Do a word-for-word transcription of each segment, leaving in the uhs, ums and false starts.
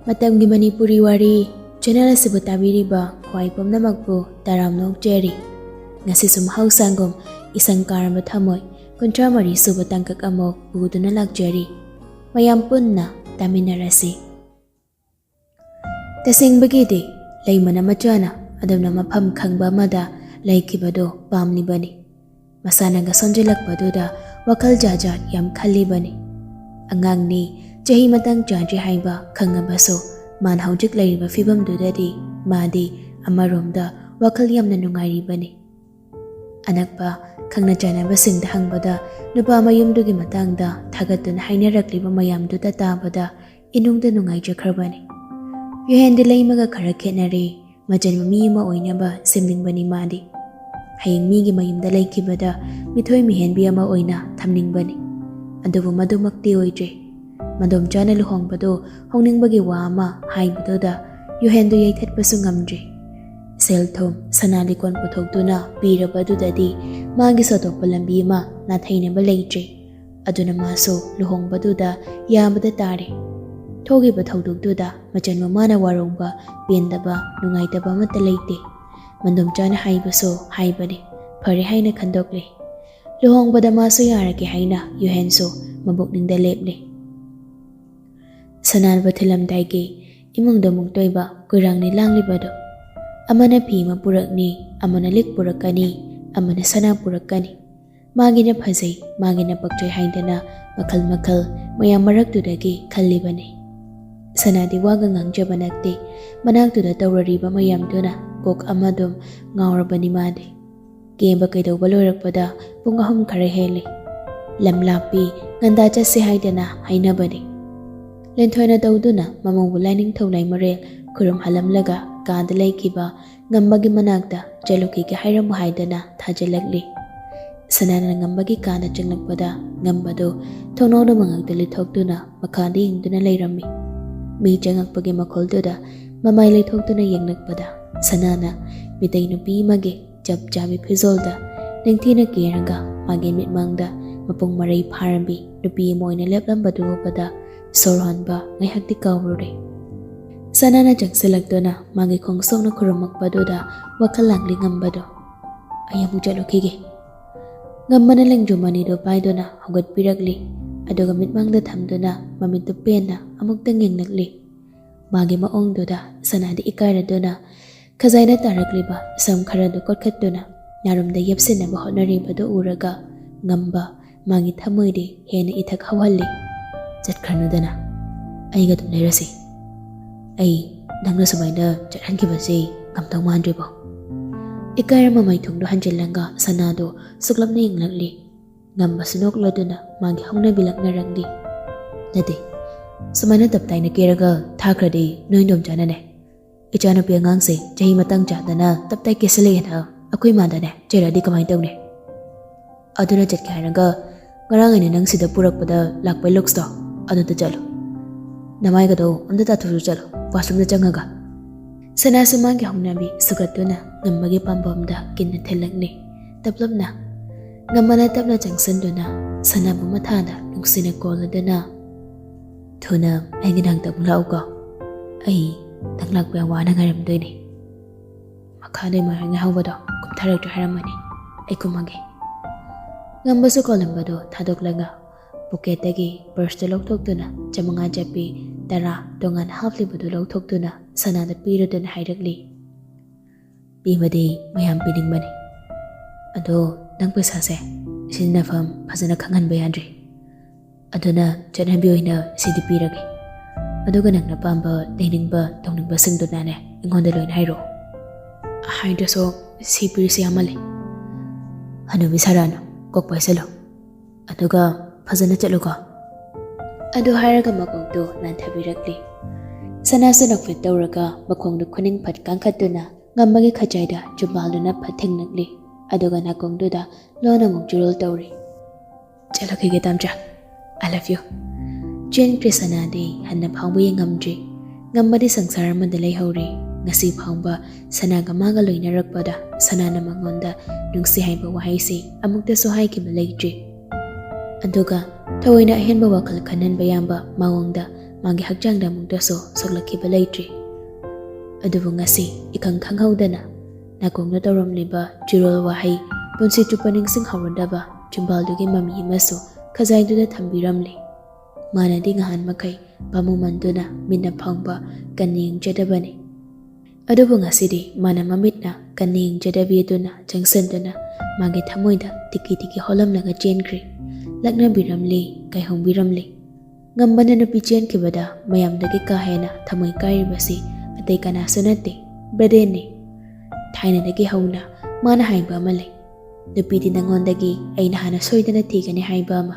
ꯃꯇꯝꯒꯤ ꯃꯅꯤꯄꯨꯔꯤ ꯋꯥꯔꯤ ꯆꯦꯅꯦꯜ ꯑꯁꯤꯕꯨ ꯇꯥꯕꯤꯔꯤꯕ ꯈ꯭ꯋꯥꯏ ꯄꯨꯝꯅꯃꯛꯄꯨ ꯇꯔꯥꯝꯅ ꯑꯣꯛꯆꯔꯤ꯫ ꯉꯁꯤꯁꯨ ꯃꯍꯧꯁꯥꯒꯨꯝ ꯏꯁꯪ ꯀꯥꯔꯕ ꯊꯃꯣꯏ ꯀꯨꯟꯊ꯭ꯔꯥ ꯃꯔꯤ ꯁꯨꯕ ꯇꯥꯡꯀꯛ ꯑꯃꯨꯛ ꯄꯨꯗꯨꯅ ꯂꯥꯛꯆꯔꯤ꯫ ꯃꯌꯥꯝ ꯄꯨꯟꯅ ꯇꯥꯃꯤꯟꯅꯔꯁꯤ꯫ ꯇꯁꯦꯡꯕꯒꯤꯗꯤ ꯂꯩꯃꯅ ꯃꯆꯥꯅ ꯑꯗꯨꯝꯅ ꯃꯐꯝ ꯈꯪꯕ ꯑꯃꯗ ꯂꯩꯈꯤꯕꯗꯨ ꯄꯥꯝꯂꯤꯕꯅꯤ꯫ ꯃꯁꯥꯅꯒ ꯁꯣꯟꯖꯤꯜꯂꯛꯄꯗꯨꯗ ꯋꯥꯈꯜ ꯖꯥꯠ ꯖꯥꯠ ꯌꯥꯝ ꯈꯜꯂꯤꯕꯅꯤ꯫ ꯑꯉꯥꯡꯅꯤ, ꯆꯍꯤ ꯃꯇꯥꯡ ꯆꯥꯗ꯭ꯔꯤ ꯍꯥꯏꯕ ꯈꯪꯉꯕꯁꯨ, ꯃꯥꯅ ꯍꯧꯖꯤꯛ ꯂꯩꯔꯤꯕ ꯐꯤꯕꯝꯗꯨꯗꯗꯤ ꯃꯥꯗꯤ ꯑꯃꯔꯣꯝꯗ ꯋꯥꯈꯜ ꯌꯥꯝꯅ ꯅꯨꯡꯉꯥꯏꯔꯤꯕꯅꯤ꯫ ꯑꯅꯛꯄ ꯈꯪꯅ ꯆꯥꯟꯅꯕꯁꯤꯡꯗ ꯍꯪꯕꯗ, ꯅꯨꯄꯥ ꯃꯌꯨꯝꯗꯨꯒꯤ ꯃꯇꯥꯡꯗ ꯊꯥꯒꯠꯇꯨꯅ ꯍꯥꯏꯅꯔꯛꯂꯤꯕ ꯃꯌꯥꯝꯗꯨꯗ ꯇꯥꯕꯗ ꯏꯅꯨꯡꯗ ꯅꯨꯡꯉꯥꯏꯖꯈ꯭ꯔꯕꯅꯤ꯫ ꯌꯨꯍꯦꯟꯗꯤ ꯂꯩꯃꯒ ꯈꯔ ꯈꯦꯠꯅꯔꯦ꯫ ꯃꯆꯟꯕ ꯃꯤ ꯑꯃ ꯑꯣꯏꯅꯕ ꯁꯦꯝꯅꯤꯡꯕꯅꯤ ꯃꯥꯗꯤ꯫ ꯍꯌꯦꯡ ꯃꯤꯒꯤ ꯃꯌꯨꯝꯗ ꯂꯩꯈꯤꯕꯗ ꯃꯤꯊꯣꯏ ꯃꯤꯍꯦꯟꯕꯤ ꯑꯃ ꯑꯣꯏꯅ ꯊꯝꯅꯤꯡꯕꯅꯤ꯫ ꯑꯗꯨꯕꯨ ꯃꯗꯨꯃꯛꯇꯤ ꯑꯣꯏꯗ꯭ꯔꯦ꯫ ꯃꯗꯣꯝꯆꯥꯅ ꯂꯨꯍꯣꯡꯕꯗꯨ ꯍꯣꯡꯅꯤꯡꯕꯒꯤ ꯋꯥ ꯑꯃ ꯍꯥꯏꯕꯗꯨꯗ ꯌꯨꯍꯦꯟꯗꯨ ꯌꯩꯊꯠꯄꯁꯨ ꯉꯝꯗ꯭ꯔꯦ꯫ ꯁꯦꯜ ꯊꯨꯝ, ꯁꯅꯥ ꯂꯤꯀꯣꯟ ꯄꯨꯊꯣꯛꯇꯨꯅ ꯄꯤꯔꯕꯗꯨꯗꯗꯤ ꯃꯥꯒꯤ ꯁꯣꯇꯣꯛꯄ ꯂꯝꯕꯤ ꯑꯃ ꯅꯥꯊꯩꯅꯕ ꯂꯩꯇ꯭ꯔꯦ꯫ ꯑꯗꯨꯅ ꯃꯥꯁꯨ ꯂꯨꯍꯣꯡꯕꯗꯨꯗ ꯌꯥꯕꯗ ꯇꯥꯔꯦ꯫ ꯊꯣꯛꯈꯤꯕ ꯊꯧꯗꯣꯛꯇꯨꯗ ꯃꯆꯟ ꯃꯃꯥꯅ ꯋꯥꯔꯧꯕ, ꯄꯦꯟꯗꯕ, ꯅꯨꯡꯉꯥꯏꯇꯕ ꯑꯃꯠꯇ ꯂꯩꯇꯦ꯫ ꯃꯟꯗꯣꯝꯆꯥꯅ ꯍꯥꯏꯕꯁꯨ ꯍꯥꯏꯕꯅꯤ, ꯐꯔꯦ ꯍꯥꯏꯅ ꯈꯟꯗꯣꯛꯂꯦ꯫ ꯂꯨꯍꯣꯡꯕꯗ ꯃꯥꯁꯨ ꯌꯥꯔꯒꯦ ꯍꯥꯏꯅ ꯌꯨꯍꯦꯟꯁꯨ ꯃꯕꯨꯛꯅꯤꯡꯗ ꯂꯦꯞꯂꯦ꯫ ꯁꯅꯥꯟꯕ ꯊꯤꯜꯂꯝꯗꯥꯏꯒꯤ ꯏꯃꯨꯡꯗ ꯃꯨꯛꯇꯣꯏꯕ ꯀꯨꯏꯔꯥꯡꯅꯤ ꯂꯥꯡꯂꯤꯕꯗꯣ꯫ ꯑꯃꯅ ꯐꯤ ꯑꯃ ꯄꯨꯔꯛꯅꯤ, ꯑꯃꯅ ꯂꯤꯛ ꯄꯨꯔꯛꯀꯅꯤ, ꯑꯃꯅ ꯁꯅꯥ ꯄꯨꯔꯛꯀꯅꯤ꯫ ꯃꯥꯒꯤꯅ ꯐꯖꯩ, ꯃꯥꯒꯤꯅ ꯄꯛꯆꯩ ꯍꯥꯏꯗꯅ ꯃꯈꯜ ꯃꯈꯜ ꯃꯌꯥꯝ ꯃꯔꯛꯇꯨꯗꯒꯤ ꯈꯜꯂꯤꯕꯅꯤ꯫ ꯁꯅꯥꯗꯤ ꯋꯥꯒ ꯉꯥꯡꯖꯕ ꯅꯠꯇꯦ꯫ ꯃꯅꯥꯛꯇꯨꯗ ꯇꯧꯔꯔꯤꯕ ꯃꯌꯥꯝꯗꯨꯅ ꯀꯣꯛ ꯑꯃꯗꯨꯝ ꯉꯥꯎꯔꯕꯅꯤ ꯃꯥꯗꯤ꯫ ꯀꯦꯕ ꯀꯩꯗꯧꯕ ꯂꯣꯏꯔꯛꯄꯗ ꯄꯨꯡ ꯑꯍꯨꯝ ꯈꯔ ꯍꯦꯜꯂꯤ꯫ ꯂꯝ ꯂꯥꯞꯄꯤ, ꯉꯟꯗꯥ ꯆꯠꯁꯤ ꯍꯥꯏꯗꯅ ꯍꯥꯏꯅꯕꯅꯤ꯫ ꯂꯦꯟꯊꯣꯏꯅ ꯇꯧꯗꯨꯅ ꯃꯃꯧꯕꯨ ꯂꯥꯏꯅꯤꯡꯊꯧ ꯂꯩꯃꯔꯦꯜ ꯈꯨꯔꯨꯝꯍꯜꯂꯝꯂꯒ ꯀꯥꯗ ꯂꯩꯈꯤꯕ ꯉꯝꯕꯒꯤ ꯃꯅꯥꯛꯇ ꯆꯠꯂꯨꯈꯤꯒꯦ ꯍꯥꯏꯔꯝꯃꯨ ꯍꯥꯏꯗꯅ ꯊꯥꯖꯤꯜꯂꯛꯂꯤ꯫ ꯁꯅꯥꯅ ꯉꯝꯕꯒꯤ ꯀꯥꯗ ꯆꯪꯂꯛꯄꯗ ꯉꯝꯕꯗꯨ ꯊꯣꯡꯅꯥꯎꯗ ꯃꯉꯛꯇ ꯂꯤꯊꯣꯛꯇꯨꯅ ꯃꯈꯥꯗ ꯌꯦꯡꯗꯨꯅ ꯂꯩꯔꯝꯃꯤ꯫ ꯃꯤ ꯆꯪꯉꯛꯄꯒꯤ ꯃꯈꯣꯜꯗꯨꯗ ꯃꯃꯥꯏ ꯂꯩꯊꯣꯛꯇꯨꯅ ꯌꯦꯡꯂꯛꯄꯗ ꯁꯅꯥꯅ ꯃꯤꯇꯩ ꯅꯨꯄꯤ ꯑꯃꯒꯤ ꯆꯞ ꯆꯥꯕꯤ ꯐꯤꯖꯣꯜꯗ ꯅꯤꯡꯊꯤꯅ ꯀꯦꯔꯒ ꯃꯥꯒꯤ ꯃꯤꯠꯃꯥꯡꯗ ꯃꯄꯨꯡ ꯃꯔꯩ ꯐꯥꯔꯝꯕꯤ ꯅꯨꯄꯤ ꯑꯃ ꯑꯣꯏꯅ ꯂꯦꯞꯂꯝꯕꯗꯨ ꯎꯕꯗ ꯁꯣꯔ ꯍꯣꯟꯕ ꯉꯥꯏꯍꯥꯛꯇꯤ ꯀꯥꯎꯔꯨꯔꯦ꯫ ꯁꯅꯥꯅ ꯆꯪꯁꯤꯜꯂꯛꯇꯨꯅ ꯃꯥꯒꯤ ꯈꯣꯡꯁꯣꯛꯅ ꯈꯨꯔꯨꯝꯃꯛꯄꯗꯨꯗ ꯋꯥꯈꯜ ꯂꯥꯡꯂꯤ ꯉꯝꯕꯗꯣ꯫ "ꯑꯩ ꯑꯃꯨꯛ ꯆꯠꯂꯨꯈꯤꯒꯦ"꯫ ꯉꯝꯕꯅ ꯂꯦꯡꯖꯨꯝ ꯑꯅꯤꯗꯨ ꯄꯥꯏꯗꯨꯅ ꯍꯧꯒꯠꯄꯤꯔꯛꯂꯤ꯫ ꯑꯗꯨꯒ ꯃꯤꯠꯃꯥꯡꯗ ꯊꯝꯗꯨꯅ ꯃꯃꯤꯠꯇꯨ ꯄꯦꯟꯅ ꯑꯃꯨꯛꯇꯪ ꯌꯦꯡꯂꯛꯂꯤ꯫ ꯃꯥꯒꯤ ꯃꯑꯣꯡꯗꯨꯗ ꯁꯅꯥꯗꯤ ꯏꯀꯥꯏꯔꯗꯨꯅ ꯈꯖꯥꯏꯗ ꯇꯥꯔꯛꯂꯤꯕ ꯁꯝ ꯈꯔꯗꯨ ꯀꯣꯠꯈꯠꯇꯨꯅ ꯅꯥꯔꯨꯝꯗ ꯌꯦꯞꯁꯤꯟꯅꯕ ꯍꯣꯠꯅꯔꯤꯕꯗꯨ ꯎꯔꯒ ꯉꯝꯕ ꯃꯥꯒꯤ ꯊꯃꯣꯏꯗꯤ ꯍꯦꯟꯅ ꯏꯊꯛ ꯍꯧꯍꯜꯂꯤ꯫ "ꯆꯠꯈ꯭ꯔꯅꯨꯗꯅ, ꯑꯩꯒ ꯑꯗꯨꯝ ꯂꯩꯔꯁꯤ꯫ ꯑꯩ ꯅꯪꯅ ꯁꯨꯃꯥꯏꯅ ꯆꯠꯍꯟꯈꯤꯕꯁꯤ ꯉꯝꯗꯧ ꯃꯥꯟꯗ꯭ꯔꯤꯕꯣ?" ꯏꯀꯥꯏꯔ ꯃꯃꯩ ꯊꯣꯡꯗꯣ ꯍꯟꯖꯤꯜꯂꯒ ꯁꯅꯥꯗꯣ ꯁꯨꯛꯂꯞꯅ ꯌꯦꯡꯂꯛꯂꯤ꯫ ꯉꯝꯕꯁꯨ ꯅꯣꯛꯂꯗꯨꯅ ꯃꯥꯒꯤ ꯍꯧꯅꯕꯤ ꯂꯛꯅꯔꯛꯂꯤ꯫ "ꯅꯠꯇꯦ, ꯁꯨꯃꯥꯏꯅ ꯇꯞ ꯇꯥꯏꯅ ꯀꯦꯔꯒ ꯊꯥꯈ꯭ꯔꯗꯤ ꯅꯣꯏ ꯏꯟꯗꯣꯝꯆꯥꯅꯅꯦ, ꯏꯆꯥꯅꯨꯄꯤ ꯑꯉꯥꯡꯁꯦ ꯆꯍꯤ ꯃꯇꯥꯡ ꯆꯥꯗꯅ ꯇꯞ ꯇꯥꯏ ꯀꯦꯁꯤꯜꯂꯛꯑꯦꯅ ꯑꯩꯈꯣꯏ ꯏꯃꯥꯗꯅꯦ ꯆꯩꯔꯛꯑꯗꯤ ꯀꯃꯥꯏꯅ ꯇꯧꯅꯤ? ꯑꯗꯨꯅ ꯆꯠꯀꯦ ꯍꯥꯏꯔꯒ ꯉꯔꯥꯡ ꯑꯩꯅ ꯅꯪ ꯁꯤꯗ ꯄꯨꯔꯛꯄꯗ ꯂꯥꯛꯄꯩ ꯂꯨꯛꯁꯇꯣ ꯑꯗꯨꯗ ꯆꯠꯂꯣ꯫ ꯅꯃꯥꯏꯒꯗꯣ ꯑꯝꯇ ꯇꯥꯊꯣꯛꯆꯨ ꯆꯠꯂꯣ, ꯋꯥꯁꯔꯨꯝꯗ ꯆꯪꯉꯒ"꯫ ꯁꯅꯥꯁꯨ ꯃꯥꯒꯤ ꯍꯧꯅꯕꯤ ꯁꯨꯒꯠꯇꯨꯅ ꯉꯝꯕꯒꯤ ꯄꯥꯝꯕꯣꯝꯗ ꯀꯤꯟꯅ ꯊꯤꯜꯂꯛꯂꯤ꯫ ꯇꯞꯂꯞꯅ ꯉꯝꯕꯅ ꯇꯞꯅ ꯆꯪꯁꯤꯟꯗꯨꯅ ꯁꯅꯥꯕꯨ ꯃꯊꯥꯗ ꯅꯨꯡꯁꯤꯅ ꯀꯣꯜꯂꯗꯨꯅ, "ꯊꯨꯅ ꯑꯩꯒꯤ ꯅꯥꯛꯇ ꯑꯃꯨꯛ ꯂꯥꯛꯎꯀꯣ꯫ ꯑꯩ ꯅꯪ ꯂꯥꯛꯄ ꯌꯥꯝ ꯋꯥꯅ ꯉꯥꯏꯔꯝꯗꯣꯏꯅꯦ꯫ ꯃꯈꯥꯗꯩ ꯃꯔꯣꯏ ꯉꯥꯏꯍꯧꯕꯗꯣ ꯀꯨꯝꯊꯔꯛꯇ꯭ꯔꯦ ꯍꯥꯏꯔꯝꯃꯅꯤ꯫ ꯑꯩ ꯀꯨꯝꯃꯒꯦ"꯫ ꯉꯝꯕꯁꯨ ꯀꯣꯜꯂꯝꯕꯗꯣ ꯊꯥꯗꯣꯛꯂꯒ ꯄꯣꯀꯦꯠꯇꯒꯤ ꯄꯔꯁꯇꯨ ꯂꯧꯊꯣꯛꯇꯨꯅ ꯆꯃꯉꯥ ꯆꯠꯄꯤ ꯇꯔꯥ ꯇꯣꯉꯥꯟꯅ ꯍꯥꯞꯂꯤꯕꯗꯨ ꯂꯧꯊꯣꯛꯇꯨꯅ ꯁꯅꯥꯗ ꯄꯤꯔꯗꯨꯅ ꯍꯥꯏꯔꯛꯂꯤ꯫ "ꯄꯤꯕꯗꯤ ꯃꯌꯥꯝ ꯄꯤꯅꯤꯡꯕꯅꯤ, ꯑꯗꯣ ꯅꯪ ꯄꯩꯁꯥꯁꯦ ꯁꯤꯖꯤꯟꯅꯐꯝ ꯐꯖꯅ ꯈꯪꯍꯟꯕ ꯌꯥꯗ꯭ꯔꯤ꯫ ꯑꯗꯨꯅ ꯆꯠꯅꯕꯤ ꯑꯣꯏꯅ ꯁꯤꯗꯤ ꯄꯤꯔꯒꯦ꯫ ꯑꯗꯨꯒ ꯅꯪꯅ ꯑꯄꯥꯝꯕ ꯂꯩꯅꯤꯡꯕ ꯇꯧꯅꯤꯡꯕꯁꯤꯡꯗꯨꯅꯅꯦ ꯑꯩꯉꯣꯟꯗ ꯂꯣꯏꯅ ꯍꯥꯏꯔꯛꯑꯣ꯫ ꯍꯥꯏꯗ꯭ꯔꯁꯨ ꯁꯤ ꯄꯤꯔꯤꯁꯤ ꯌꯥꯝꯃꯜꯂꯦ꯫ ꯍꯅꯨꯕꯤ ꯁꯥꯔꯛꯑꯅꯨ, ꯀꯣꯛ ꯄꯥꯏꯁꯜꯂꯨ꯫ ꯑꯗꯨꯒ ꯐꯖꯅ ꯆꯠꯂꯨꯀꯣ"꯫ ꯑꯗꯨ ꯍꯥꯏꯔꯒ ꯃꯀꯣꯛꯇꯨ ꯅꯥꯟꯊꯕꯤꯔꯛꯂꯤ꯫ ꯁꯅꯥꯁꯨ ꯅꯣꯛꯐꯦꯠ ꯇꯧꯔꯒ ꯃꯈꯣꯡꯗꯨ ꯈꯨꯅꯤꯡ ꯐꯠ ꯀꯥꯡꯈꯠꯇꯨꯅ ꯉꯝꯕꯒꯤ ꯈꯖꯥꯏꯗ ꯆꯨꯝꯕꯥꯜꯗꯨꯅ ꯐꯠ ꯊꯦꯡꯂꯛꯂꯤ꯫ ꯑꯗꯨꯒ ꯅꯥꯀꯣꯡꯗꯨꯗ ꯂꯣꯟ ꯑꯃꯨꯛ ꯆꯨꯔꯨꯜ ꯇꯧꯔꯤ꯫ "ꯆꯠꯂꯨꯈꯤꯒꯦ ꯇꯥꯝꯆꯥ꯫ I love you"꯫ ꯆꯦꯟꯈ꯭ꯔꯦ ꯁꯅꯥꯗꯤ ꯍꯟꯅ ꯐꯥꯎꯕ ꯌꯦꯡꯉꯝꯗ꯭ꯔꯤ꯫ ꯉꯝꯕꯗꯤ ꯁꯪꯁꯥꯔ ꯑꯃꯗ ꯂꯩꯍꯧꯔꯤ꯫ ꯉꯁꯤ ꯐꯥꯎꯕ ꯁꯅꯥꯒ ꯃꯥꯒ ꯂꯣꯏꯅꯔꯛꯄꯗ ꯁꯅꯥꯅ ꯃꯉꯣꯟꯗ ꯅꯨꯡꯁꯤ ꯍꯥꯏꯕ ꯋꯥꯍꯩꯁꯤ ꯑꯃꯨꯛꯇꯁꯨ ꯍꯥꯏꯈꯤꯕ ꯂꯩꯇ꯭ꯔꯤ꯫ ꯑꯗꯨꯒ ꯊꯑꯣꯏꯅ ꯑꯍꯦꯟꯕ ꯋꯥꯈꯜ ꯈꯟꯍꯟꯕ ꯌꯥꯕ ꯃꯑꯣꯡꯗ ꯃꯥꯒꯤ ꯍꯛꯆꯥꯡꯗ ꯑꯃꯨꯛꯇꯁꯨ ꯁꯣꯛꯂꯛꯈꯤꯕ ꯂꯩꯇ꯭ꯔꯤ꯫ ꯑꯗꯨꯕꯨ ꯉꯁꯤ ꯏꯈꯪ ꯈꯪꯍꯧꯗꯅ ꯅꯥꯀꯣꯡꯗ ꯇꯧꯔꯝꯂꯤꯕ ꯆꯤꯔꯣꯜ ꯋꯥꯍꯩ, ꯄꯨꯟꯁꯤ ꯆꯨꯞꯄ ꯅꯤꯡꯁꯤꯡꯍꯧꯔꯗꯕ ꯆꯤꯝꯕꯥꯜꯗꯨꯒꯤ ꯃꯃꯤ ꯑꯃꯁꯨ ꯈꯖꯥꯏꯗꯨꯗ ꯊꯝꯕꯤꯔꯝꯂꯤ꯫ ꯃꯥꯅꯗꯤ ꯉꯍꯥꯟ ꯃꯈꯩ ꯄꯥꯝꯃꯨꯃꯟꯗꯨꯅ ꯃꯤꯠꯅ ꯐꯪꯕ ꯀꯟꯅ ꯌꯦꯡꯖꯗꯕꯅꯤ꯫ ꯑꯗꯨꯕꯨ ꯉꯁꯤꯗꯤ ꯃꯥꯅ ꯃꯃꯤꯠꯅ ꯀꯟꯅ ꯌꯦꯡꯖꯗꯕꯤ ꯑꯗꯨꯅ ꯆꯪꯁꯤꯟꯗꯨꯅ ꯃꯥꯒꯤ ꯊꯃꯣꯏꯗ ꯇꯤꯀꯤ ꯇꯤꯀꯤ ꯍꯣꯜꯂꯝꯂꯒ ꯆꯦꯟꯈ꯭ꯔꯤ꯫ ꯂꯛꯅꯕꯤꯔꯝꯂꯤ, ꯀꯥꯏꯍꯣꯡꯕꯤꯔꯝꯂꯤ꯫ ꯉꯝꯕꯅ ꯅꯨꯄꯤ ꯆꯦꯟꯈꯤꯕꯗ ꯃꯌꯥꯝꯗꯒꯤ ꯀꯥ ꯍꯦꯟꯅ ꯊꯃꯣꯏ ꯀꯥꯏꯔꯤꯕꯁꯤ ꯑꯇꯩ ꯀꯅꯥꯁꯨ ꯅꯠꯇꯦ, ꯕ꯭ꯔꯗꯦꯟꯅꯤ꯫ ꯊꯥꯏꯅꯗꯒꯤ ꯍꯧꯅ ꯃꯥꯅ ꯍꯥꯏꯕ ꯑꯃ ꯂꯩ, "ꯅꯨꯄꯤꯗꯤ ꯅꯪꯉꯣꯟꯗꯒꯤ ꯑꯩꯅ ꯍꯥꯟꯅ ꯁꯣꯏꯗꯅ ꯊꯤꯒꯅꯤ" ꯍꯥꯏꯕ ꯑꯃ꯫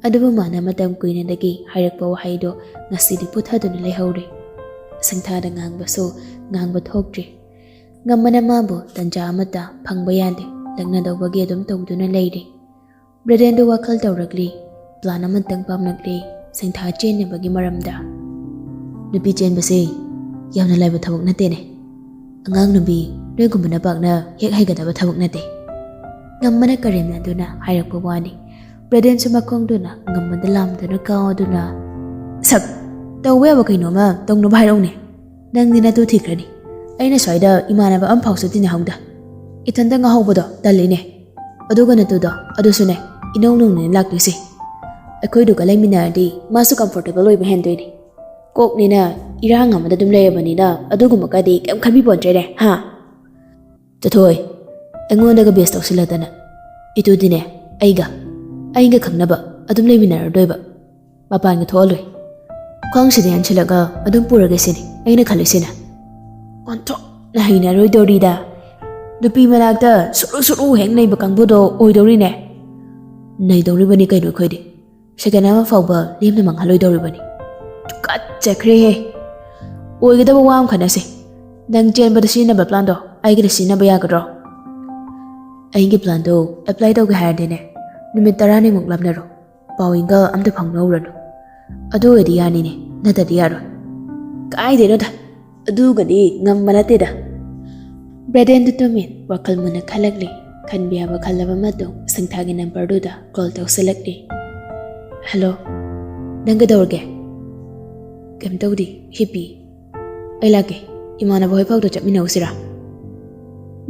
ꯑꯗꯨꯕꯨ ꯃꯥꯅ ꯃꯇꯝ ꯀꯨꯏꯅꯗꯒꯤ ꯍꯥꯏꯔꯛꯄ ꯋꯥꯍꯩꯗꯣ ꯉꯁꯤꯗꯤ ꯄꯨꯊꯗꯨꯅ ꯂꯩꯍꯧꯔꯦ꯫ ꯁꯪꯊꯥꯗ ꯉꯥꯡꯕꯁꯨ ꯉꯥꯡꯕ ꯊꯣꯛꯇ꯭ꯔꯦ꯫ ꯉꯝꯕꯅ ꯃꯥꯕꯨ ꯇꯟꯖꯥ ꯑꯃꯠꯇ ꯐꯪꯕ ꯌꯥꯗꯦ, ꯂꯛꯅꯗꯧꯕꯒꯤ ꯑꯗꯨꯝ ꯇꯧꯗꯨꯅ ꯂꯩꯔꯦ꯫ ꯕ꯭ꯔꯗꯦꯟꯗꯨ ꯋꯥꯈꯜ ꯇꯧꯔꯛꯂꯤ, ꯄ꯭ꯂꯥꯟ ꯑꯃꯇꯪ ꯄꯥꯝꯂꯛꯂꯤ, ꯁꯪꯊꯥ ꯆꯦꯟꯅꯕꯒꯤ ꯃꯔꯝꯗ꯫ "ꯅꯨꯄꯤ ꯆꯦꯟꯕꯁꯦ ꯌꯥꯝꯅ ꯂꯥꯏꯕ ꯊꯕꯛ ꯅꯠꯇꯦꯅꯦ꯫ ꯑꯉꯥꯡ ꯅꯨꯄꯤ ꯅꯣꯏꯒꯨꯝꯕꯅ ꯄꯥꯛꯅ ꯍꯦꯛ ꯍꯩꯒꯗꯕ ꯊꯕꯛ ꯅꯠꯇꯦ"꯫ ꯉꯝꯕꯅ ꯀꯔꯦꯝꯅꯗꯨꯅ ꯍꯥꯏꯔꯛꯄ ꯋꯥꯅꯤ꯫ ꯕ꯭ꯔꯗꯦꯟꯁꯨ ꯃꯈꯣꯡꯗꯨꯅ ꯉꯝꯕꯗ ꯂꯥꯝꯗꯨꯅ ꯀꯥꯎꯗꯨꯅ, "ꯁꯛ, ꯇꯧꯕ ꯌꯥꯕ ꯀꯩꯅꯣꯝꯃ ꯇꯧꯅꯕ ꯍꯥꯏꯔꯛꯎꯅꯦ꯫ ꯅꯪꯗꯤ ꯅꯇꯨ ꯊꯤꯈ꯭ꯔꯅꯤ꯫ ꯑꯩꯅ ꯁ꯭ꯋꯥꯏꯗ ꯏꯃꯥꯟꯅꯕ ꯑꯃꯐꯥꯎꯁꯨ ꯇꯤꯟꯅꯍꯧꯗ꯫ ꯏꯊꯟꯇ ꯉꯥꯎꯍꯧꯕꯗꯣ ꯇꯜꯂꯤꯅꯦ꯫ ꯑꯗꯨꯒ ꯅꯇꯨꯗꯣ, ꯑꯗꯨꯁꯨꯅꯦ, ꯏꯅꯧ ꯅꯧꯅꯅꯦ ꯂꯥꯛꯇꯣꯏꯁꯦ꯫ ꯑꯩꯈꯣꯏꯗꯨꯒ ꯂꯩꯃꯤꯟꯅꯔꯗꯤ ꯃꯥꯁꯨ ꯀꯝꯐꯣꯔꯇꯦꯕꯜ ꯑꯣꯏꯕ ꯍꯦꯟꯗꯣꯏꯅꯦ꯫ ꯀꯣꯛꯅꯤꯅ ꯏꯔꯥꯡ ꯑꯃꯗ ꯑꯗꯨꯝ ꯂꯩꯔꯕꯅꯤꯅ ꯑꯗꯨꯒꯨꯝꯕꯀꯗꯤ ꯀꯩꯝ ꯈꯟꯕꯤꯄꯣꯟꯗ꯭ꯔꯦꯅꯦ, ꯍꯥ?" "ꯆꯠꯊꯣꯏ, ꯑꯩꯉꯣꯟꯗꯒ ꯕꯦꯁ ꯇꯧꯁꯤꯜꯂꯗꯅ꯫ ꯏꯇꯨꯗꯤꯅꯦ, ꯑꯩꯒ, ꯑꯩꯒ ꯈꯪꯅꯕ ꯑꯗꯨꯝ ꯂꯩꯃꯤꯟꯅꯔꯗꯣꯏꯕ꯫ ꯃꯄꯥꯟꯒ ꯊꯣꯛꯍꯜꯂꯣꯏ꯫ ꯈ꯭ꯋꯥꯡꯁꯤꯗ ꯌꯥꯟꯁꯤꯜꯂꯒ ꯑꯗꯨꯝ ꯄꯨꯔꯒꯦ ꯁꯤꯅꯤ ꯑꯩꯅ ꯈꯜꯂꯤꯁꯤꯅ꯫ ꯑꯣꯟꯊꯣꯛꯅ ꯍꯩꯅꯔꯣꯏꯗꯧꯔꯤꯗ꯫ ꯅꯨꯄꯤ ꯃꯅꯥꯛꯇ ꯁꯨꯔꯨ ꯁꯨꯔꯨ ꯍꯦꯛ ꯅꯩꯕ ꯀꯥꯡꯕꯨꯗꯣ ꯑꯣꯏꯗꯧꯔꯤꯅꯦ꯫ ꯅꯩꯗꯧꯔꯤꯕꯅꯤ ꯀꯩꯅꯣ ꯑꯩꯈꯣꯏꯗꯤ꯫ ꯁꯦꯀꯦꯟ ꯑꯃ ꯐꯥꯎꯕ ꯂꯦꯝꯅ ꯃꯥꯡꯍꯜꯂꯣꯏꯗꯧꯔꯤꯕꯅꯤ꯫ ꯇꯨꯀꯠꯆꯈ꯭ꯔꯦꯍꯦ꯫ ꯑꯣꯏꯒꯗꯕ ꯋꯥ ꯑꯃ ꯈꯟꯅꯁꯦ꯫ ꯅꯪ ꯆꯦꯟꯕꯗ ꯁꯤꯖꯤꯟꯅꯕ ꯄ꯭ꯂꯥꯟꯗꯣ ꯑꯩꯒꯤꯗ ꯁꯤꯖꯤꯟꯅꯕ ꯌꯥꯒꯗ꯭ꯔꯣ?" "ꯑꯩꯒꯤ ꯄ꯭ꯂꯥꯟꯗꯣ ꯑꯦꯄ꯭ꯂꯥꯏ ꯇꯧꯒꯦ ꯍꯥꯏꯔꯗꯤꯅꯦ, ꯅꯨꯃꯤꯠ ꯇꯔꯥꯅꯤꯃꯨꯛ ꯂꯥꯞꯅꯔꯣ꯫ ꯄꯥꯎ ꯏꯟꯒ ꯑꯝꯇ ꯐꯥꯎꯅꯍꯧꯔꯅꯨ꯫ ꯑꯗꯨ ꯑꯣꯏꯔꯗꯤ ꯌꯥꯅꯤꯅꯦ, ꯅꯠꯇ꯭ꯔꯗꯤ ꯌꯥꯔꯣꯏ꯫" "ꯀꯥꯏꯗꯩꯅꯣꯗ, ꯑꯗꯨꯒꯗꯤ ꯉꯝꯕ ꯅꯠꯇꯦꯗ꯫" ꯕ꯭ꯔꯦꯗꯦꯟꯗꯨ ꯇꯨꯃꯤꯟ ꯋꯥꯈꯜ ꯃꯨꯟꯅ ꯈꯜꯂꯛꯂꯤ꯫ ꯈꯟꯕ ꯌꯥꯕ ꯈꯜꯂꯕ ꯃꯇꯨꯡ ꯁꯪꯊꯥꯒꯤ ꯅꯝꯕꯔꯗꯨꯗ ꯀꯣꯜ ꯇꯧꯁꯤꯜꯂꯛꯂꯤ꯫ "ꯍꯜꯂꯣ, ꯅꯪ ꯀꯩꯗꯧꯔꯒꯦ?" "ꯀꯩꯝ ꯇꯧꯗꯦ, ꯍꯤꯞꯄꯤ꯫ ꯑꯩ ꯂꯥꯛꯀꯦ, ꯏꯃꯥꯟꯅꯕ ꯍꯣꯏ ꯐꯥꯎꯗ ꯆꯠꯃꯤꯟꯅꯧꯁꯤꯔꯥ?"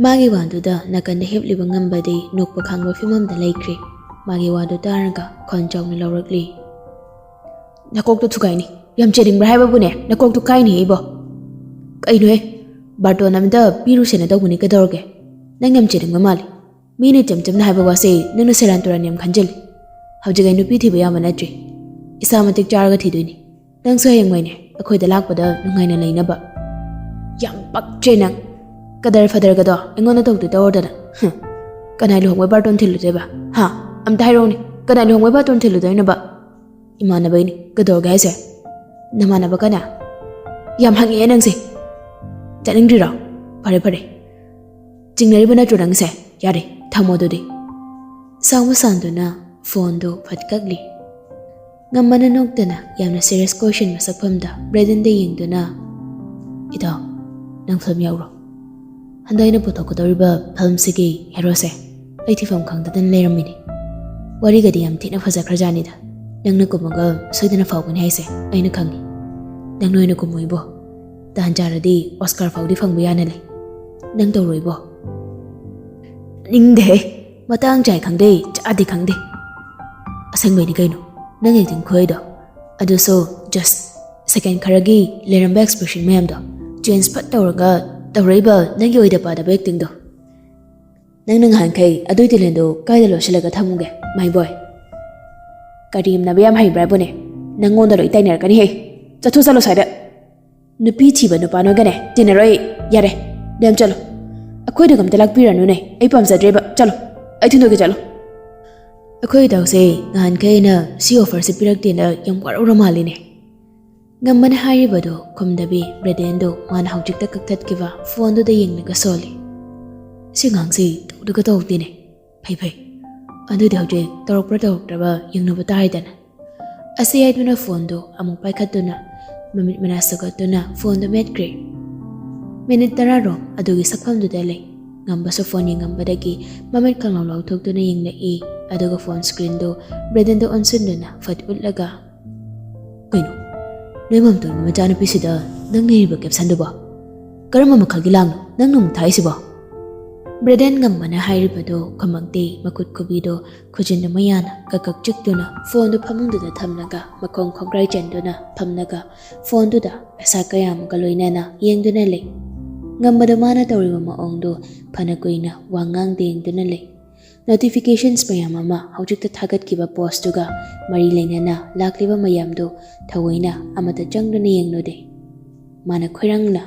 ꯃꯥꯒꯤ ꯋꯥꯗꯨꯗ ꯅꯥꯀꯟꯗ ꯍꯤꯞꯂꯤꯕ ꯉꯝꯕꯗꯤ ꯅꯣꯛꯄ ꯈꯥꯡꯕ ꯐꯤꯕꯝꯗ ꯂꯩꯈ꯭ꯔꯦ꯫ ꯃꯥꯒꯤ ꯋꯥꯗꯨ ꯇꯥꯔꯒ ꯈꯣꯟ ꯆꯥꯎꯅ ꯂꯧꯔꯛꯂꯤ, "ꯅꯀꯣꯛꯇꯣ ꯊꯨꯒꯥꯏꯅꯤ꯫ ꯌꯥꯝ ꯆꯦꯟꯅꯤꯡꯕ꯭ꯔꯥ ꯍꯥꯏꯕꯕꯨꯅꯦ, ꯅꯀꯣꯛꯇꯣ ꯀꯥꯏꯅꯤ ꯑꯩꯕꯣ꯫ ꯀꯩꯅꯣꯍꯦ, ꯕꯥꯔꯇꯣꯟ ꯑꯃꯗ ꯄꯤꯔꯨꯁꯦꯅ ꯇꯧꯕꯅꯤ, ꯀꯩꯗꯧꯔꯒꯦ? ꯅꯪ ꯌꯥꯝ ꯆꯦꯟꯅꯤꯡꯕ ꯃꯥꯜꯂꯤ꯫ ꯃꯤꯅ ꯏꯆꯝ ꯆꯝꯅ ꯍꯥꯏꯕ ꯋꯥꯁꯦ ꯅꯪꯅ ꯁꯦꯔꯥꯟ ꯇꯨꯔꯥꯟ ꯌꯥꯝ ꯈꯟꯖꯤꯜꯂꯤ꯫ ꯍꯧꯖꯤꯛ ꯑꯩ ꯅꯨꯄꯤ ꯊꯤꯕ ꯌꯥꯕ ꯅꯠꯇ꯭ꯔꯤ꯫ ꯏꯁꯥ ꯃꯇꯤꯛ ꯆꯥꯔꯒ ꯊꯤꯗꯣꯏꯅꯤ꯫ ꯅꯪꯁꯨ ꯍꯌꯦꯡꯋꯥꯏꯅꯦ ꯑꯩꯈꯣꯏꯗ ꯂꯥꯛꯄꯗ ꯅꯨꯡꯉꯥꯏꯅ ꯂꯩꯅꯕ꯫" "ꯌꯥꯝ ꯄꯛꯇ꯭ꯔꯦ ꯅꯪ꯫ ꯀꯗꯔ ꯐꯗꯔꯒꯗꯣ ꯑꯩꯉꯣꯟꯗ ꯇꯧꯗꯣꯏ ꯇꯧꯔꯗꯅ꯫ ꯍꯨꯝ꯫ ꯀꯅꯥꯏ ꯂꯨꯍꯣꯡꯕꯩ ꯕꯥꯔꯇꯣꯟ ꯊꯤꯜꯂꯨꯗꯣꯏꯕ? ꯍꯥ? ꯑꯝꯇ ꯍꯥꯏꯔꯛꯎꯅꯦ, ꯀꯅꯥꯏ ꯂꯨꯍꯣꯡꯕꯩ ꯕꯥꯔꯇꯣꯟ ꯊꯤꯜꯂꯨꯗꯣꯏꯅꯣꯕ?" "ꯏꯃꯥꯟꯅꯕꯩꯅꯤ꯫ ꯀꯩꯗꯧꯔꯒꯦ ꯍꯥꯏꯁꯦ? ꯅꯃꯥꯟꯅꯕ ꯀꯅꯥ? ꯌꯥꯝ ꯍꯪꯉꯛꯑꯦ ꯅꯪꯁꯦ꯫ ꯆꯠꯅꯤꯡꯗ꯭ꯔꯤꯔꯣ? ꯐꯔꯦ, ꯐꯔꯦ꯫ ꯆꯤꯡꯅꯔꯤꯕ ꯅꯠꯇ꯭ꯔꯣ ꯅꯪꯁꯦ? ꯌꯥꯔꯦ, ꯊꯝꯃꯣ ꯑꯗꯨꯗꯤ꯫" ꯁꯥꯎꯕ ꯁꯥꯟꯗꯨꯅ ꯐꯣꯟꯗꯨ ꯐꯠ ꯀꯛꯂꯤ꯫ ꯉꯝꯕꯅ ꯅꯣꯛꯇꯅ ꯌꯥꯝꯅ ꯁꯤꯔꯤꯌꯁ ꯀꯣꯏꯁꯟ ꯃꯁꯛꯐꯝꯗ ꯕ꯭ꯔꯦꯗꯟꯗ ꯌꯦꯡꯗꯨꯅ, "ꯏꯇꯥꯎ, ꯅꯪ ꯐꯤꯂꯝ ꯌꯥꯎꯔꯣ꯫ ꯍꯟꯗꯛ ꯑꯩꯅ ꯄꯨꯊꯣꯛꯀꯗꯧꯔꯤꯕ ꯐꯤꯂꯝꯁꯤꯒꯤ ꯍꯦꯔꯣꯁꯦ ꯑꯩ ꯊꯤꯐꯝ ꯈꯪꯗꯗꯅ ꯂꯩꯔꯝꯃꯤꯅꯤ꯫ ꯋꯥꯔꯤꯒꯗꯤ ꯌꯥꯝ ꯊꯤꯅ ꯐꯖꯈ꯭ꯔꯖꯥꯠꯅꯤꯗ꯫ ꯅꯪꯅ ꯀꯨꯝꯃꯒ ꯁꯣꯏꯗꯅ ꯐꯥꯎꯒꯅꯤ ꯍꯥꯏꯁꯦ ꯑꯩꯅ ꯈꯪꯉꯤ꯫ ꯅꯪ ꯅꯣꯏꯅ ꯀꯨꯝꯃꯨ ꯏꯕꯣ꯫ ꯇꯥꯟ ꯆꯥꯔꯗꯤ ꯑꯣꯁꯀꯥꯔ ꯐꯥꯎꯗꯤ ꯐꯪꯕ ꯌꯥꯅ ꯂꯩ꯫ ꯅꯪ ꯇꯧꯔꯣ ꯏꯕꯣ꯫" "ꯅꯤꯡꯗꯦꯍꯦ꯫ ꯃꯇꯥꯡ ꯆꯥꯏ ꯈꯪꯗꯦ, ꯆꯥꯗꯦ ꯈꯪꯗꯦ꯫ ꯑꯁꯦꯡꯕꯩꯅꯤ ꯀꯩꯅꯣ, ꯅꯪ ꯑꯦꯛꯇꯤꯡ ꯈꯨꯍꯩꯗꯣ꯫ ꯑꯗꯨꯁꯨ just ꯁꯦꯀꯦꯟ ꯈꯔꯒꯤ ꯂꯩꯔꯝꯕ ꯑꯦꯛꯁꯄ꯭ꯔꯦꯁꯟ ꯃꯌꯥꯝꯗꯣ ꯆꯦꯟꯖ ꯐꯠ ꯇꯧꯔꯒ ꯇꯧꯔꯛꯏꯕ ꯅꯪꯒꯤ ꯑꯣꯏꯗ ꯄꯥꯗꯕ ꯑꯦꯛꯇꯤꯡꯗꯣ꯫ ꯅꯪꯅ ꯉꯍꯥꯟꯈꯩ ꯑꯗꯨꯏ ꯇꯦꯂꯦꯟꯗꯣ ꯀꯥꯏꯗ ꯂꯣꯠꯁꯤꯜꯂꯒ ꯊꯝꯃꯨꯒꯦ, ꯃꯥꯏ ꯕꯣꯏ?" "ꯀꯔꯦꯝꯅꯕ ꯌꯥꯝ ꯍꯩꯕ꯭ꯔꯥ ꯍꯥꯏꯕꯨꯅꯦ? ꯅꯪꯉꯣꯟꯗ ꯂꯣꯏ ꯇꯥꯏꯅꯔꯛꯀꯅꯤꯍꯦ꯫ ꯆꯠꯊꯣꯛ ꯆꯠꯂꯣ ꯁ꯭ꯋꯥꯏꯗ꯫ ꯅꯨꯄꯤ ꯊꯤꯕ ꯅꯨꯄꯥ ꯅꯣꯏꯒꯅꯦ ꯇꯤꯟꯅꯔꯣꯏ ꯑꯩ꯫ ꯌꯥꯔꯦ, ꯅꯪ ꯆꯠꯂꯣ꯫ ꯑꯩꯈꯣꯏꯗꯒ ꯑꯝꯇ ꯂꯥꯛꯄꯤꯔꯅꯨꯅꯦ, ꯑꯩ ꯄꯥꯝꯖꯗ꯭ꯔꯦꯕ꯫ ꯆꯠꯂꯣ, ꯑꯩ ꯊꯤꯟꯗꯣꯛꯀꯦ, ꯆꯠꯂꯣ꯫" "ꯑꯩꯈꯣꯏ ꯏꯇꯥꯎꯁꯦ ꯉꯍꯥꯟꯈꯩ ꯑꯩꯅ ꯁꯤ ꯑꯣꯐꯔꯁꯦ ꯄꯤꯔꯛꯇꯦꯅ ꯌꯥꯝ ꯋꯥꯔꯧꯔ ꯃꯥꯜꯂꯤꯅꯦ꯫" ꯉꯝꯕꯅ ꯍꯥꯏꯔꯤꯕꯗꯨ ꯈꯨꯝꯗꯕꯤ ꯕ꯭ꯔꯦꯗꯦꯟꯗꯨ ꯃꯥꯅ ꯍꯧꯖꯤꯛꯇ ꯀꯛꯊꯠꯈꯤꯕ ꯐꯣꯟꯗꯨꯗ ꯌꯦꯡꯂꯒ ꯁꯣꯜꯂꯤ꯫ "ꯁꯤ ꯑꯉꯥꯡꯁꯤ ꯇꯧꯗꯒ ꯇꯧꯗꯦꯅꯦ꯫ ꯐꯩ, ꯐꯩ꯫ ꯑꯗꯨꯗꯤ ꯍꯧꯖꯤꯛ ꯇꯧꯔꯛꯄ꯭ꯔꯥ ꯇꯧꯔꯛꯇ꯭ꯔꯕ ꯌꯦꯡꯅꯕ ꯇꯥꯔꯦꯗꯅ꯫" ꯑꯁꯤ ꯍꯥꯏꯗꯨꯅ ꯐꯣꯟꯗꯨ ꯑꯃꯨꯛ ꯄꯥꯏꯈꯠꯇꯨꯅ ꯃꯃꯤꯠ ꯃꯅꯥ ꯁꯨꯒꯠꯇꯨꯅ ꯐꯣꯟꯗꯨ ꯃꯦꯠꯈ꯭ꯔꯦ꯫ ꯃꯤꯅꯤꯠ ꯇꯔꯥꯔꯣꯝ ꯑꯗꯨꯒꯤ ꯁꯛꯐꯝꯗꯨꯗ ꯂꯩ꯫ ꯉꯝꯕꯁꯨ ꯐꯣꯟ ꯌꯦꯡꯉꯝꯕꯗꯒꯤ ꯃꯃꯤꯠ ꯈꯪꯂꯥꯎ ꯂꯥꯎꯊꯣꯛꯇꯨꯅ ꯌꯦꯡꯂꯛꯏ꯫ ꯑꯗꯨꯒ ꯐꯣꯟ ꯁ꯭ꯀ꯭ꯔꯤꯟꯗꯨ ꯕ꯭ꯔꯦꯗꯦꯟꯗ ꯑꯣꯟꯁꯤꯟꯗꯨꯅ ꯐꯠ ꯎꯠꯂꯒ, "ꯀꯩꯅꯣ? "ꯅꯣꯏ ꯃꯝꯇꯣꯟꯒꯤ ꯃꯆꯥꯅꯨꯄꯤꯁꯤꯗ ꯅꯪꯅ ꯏꯔꯤꯕ ꯀꯦꯞꯁꯟꯗꯨꯕꯣ? ꯀꯔꯝꯕ ꯃꯈꯜꯒꯤ ꯂꯥꯡꯅꯣ ꯅꯪꯅ ꯑꯃꯨꯛ ꯊꯥꯛꯏꯁꯤꯕꯣ?" ꯕ꯭ꯔꯦꯗꯦꯟ ꯉꯝꯕꯅ ꯍꯥꯏꯔꯤꯕꯗꯨ ꯈꯨꯝꯃꯛꯇꯦ, ꯃꯈꯨꯠ ꯈꯨꯕꯤꯗꯣ ꯈꯨꯖꯤꯟ ꯑꯃ ꯌꯥꯅ ꯀꯛ ꯀꯛ ꯆꯤꯛꯇꯨꯅ ꯐꯣꯟꯗꯨ ꯐꯃꯨꯡꯗꯨꯗ ꯊꯝꯂꯒ ꯃꯈꯣꯡ ꯈꯣꯡꯒ꯭ꯔꯥꯏ ꯆꯟꯗꯨꯅ ꯐꯝꯂꯒ ꯐꯣꯟꯗꯨꯗ ꯄꯩꯁꯥ ꯀꯌꯥꯃꯨꯛꯀ ꯂꯣꯏꯅꯅ ꯌꯦꯡꯗꯨꯅ ꯂꯩ꯫ ꯉꯝꯕꯗ ꯃꯥꯅ ꯇꯧꯔꯤꯕ ꯃꯑꯣꯡꯗꯨ ꯐꯅ ꯀꯨꯏꯅ ꯋꯥ ꯉꯥꯡꯗꯦ ꯌꯦꯡꯗꯨꯅ ꯂꯩ꯫ Notifications ꯃꯌꯥꯝ ꯑꯃ ꯍꯧꯖꯤꯛꯇ ꯊꯥꯒꯠꯈꯤꯕ ꯄꯣꯁꯇꯨꯒ ꯃꯔꯤ ꯂꯩꯅꯅ ꯂꯥꯛꯂꯤꯕ ꯃꯌꯥꯝꯗꯨ ꯊꯑꯣꯏꯅ ꯑꯃꯠꯇ ꯆꯪꯗꯨꯅ ꯌꯦꯡꯂꯨꯗꯦ꯫ ꯃꯥꯅ ꯈꯣꯏꯔꯥꯡꯅ